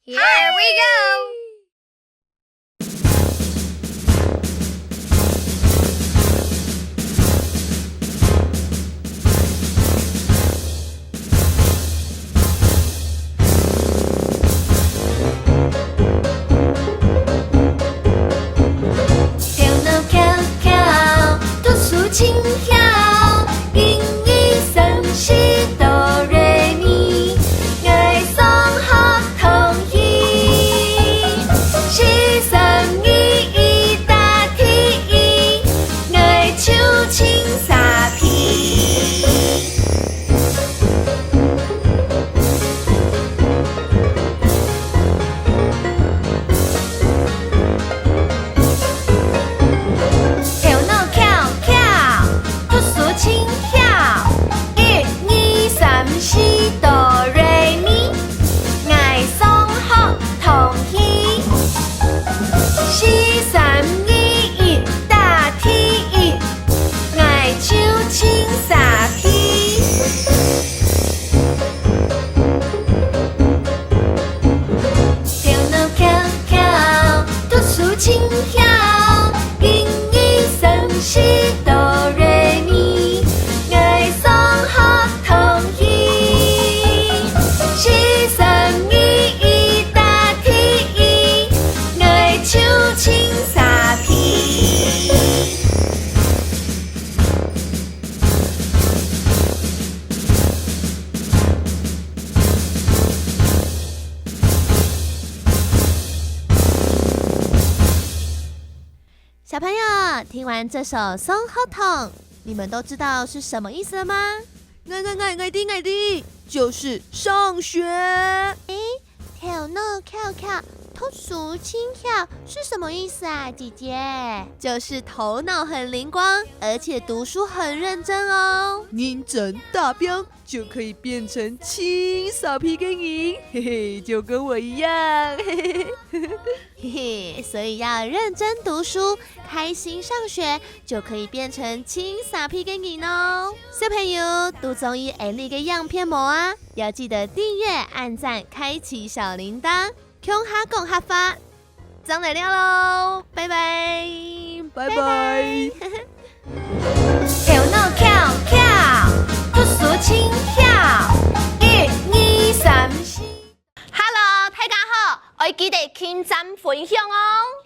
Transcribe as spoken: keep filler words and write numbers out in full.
Here we go! 頭腦巧巧，讀書真巧，一二三四哆來咪，𠊎上學通曉。四三二一答題，𠊎就清沙鼻。 頭腦巧巧，讀書真巧，一二三四哆來咪，𠊎上學通曉。四三二一答題，𠊎就清沙鼻。 頭腦巧巧，讀書真巧，一二三四哆來咪，𠊎上學通曉。四三二一答題，𠊎就清沙鼻。 小朋友，聽完這首《上學堂》，你們都知道是什麼意思了嗎？𠊎、𠊎、𠊎、𠊎知、𠊎知，就是上學。誒，頭腦巧巧，讀書真巧，是什麼意思啊，姐姐？就是頭腦很靈光，而且讀書很認真哦。認真打拚， 就可以變成清沙鼻个人，嘿嘿，就跟我一樣，嘿嘿。嘿嘿，所以要認真讀書，開心上學，就可以變成清沙鼻个人哦。小朋友，都中意𠊎俚个影片無啊？要記得訂閱、按讚、開啟小鈴鐺，共下講客話。 正來尞囉，拜拜。拜拜。頭腦巧巧，讀書真巧，一二三四。Hello，大家好，愛記得點讚分享哦。